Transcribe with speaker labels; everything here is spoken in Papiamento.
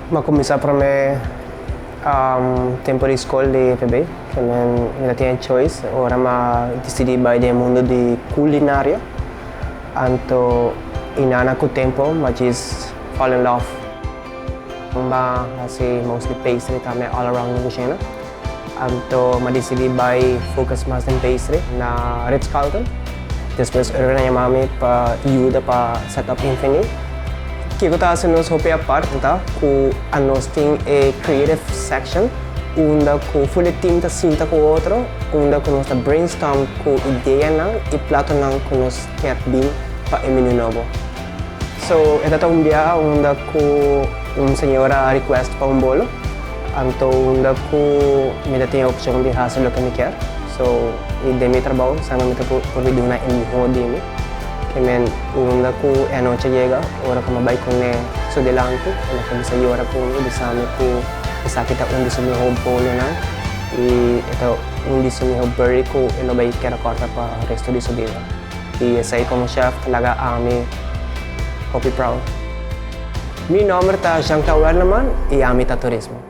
Speaker 1: M'a kuminsá promé tempu di skol di EPB, ke men mi ta tin e choice ora m'a disidí bai den e mundu di kulinaria, anto i nana ku tempu m'a djis fall in love. M'a hasi mostly pastry tambe all around den kushina, anto m'a disidí bai focus mas den pastry na Ritz Carlton. Despues Erwin a yama mi pa yuda pa set up Infini. Kiko ta hasi nos hopi apart ta ku anos tin e creative section unda ku full e team ta sinta ku otro, unda ku nos ta brainstorm ku ideanan i platonan ku nos kier bin pa e menu nobo. So e ta ta un biaha unda ku un señora a request pa un bolo, anto unda ku mi ta tin e opcion di haci loke mi kier. So i den mi trabou semper mi ta purbi duna e miho di mi. Ke men unda ku e anochi a yega ora ku mi a bai kuné su dilanti el a kuminsá yora ku mi bisa mi ku esaki ta un di su miho bolonan i e ta un di su miho buri ku e lo bai keda kòrda pa resto di su bida. I esei komo chef ta laga ami hopi proud. Mi nòmber ta Jean Claude Werleman i ami ta turismo.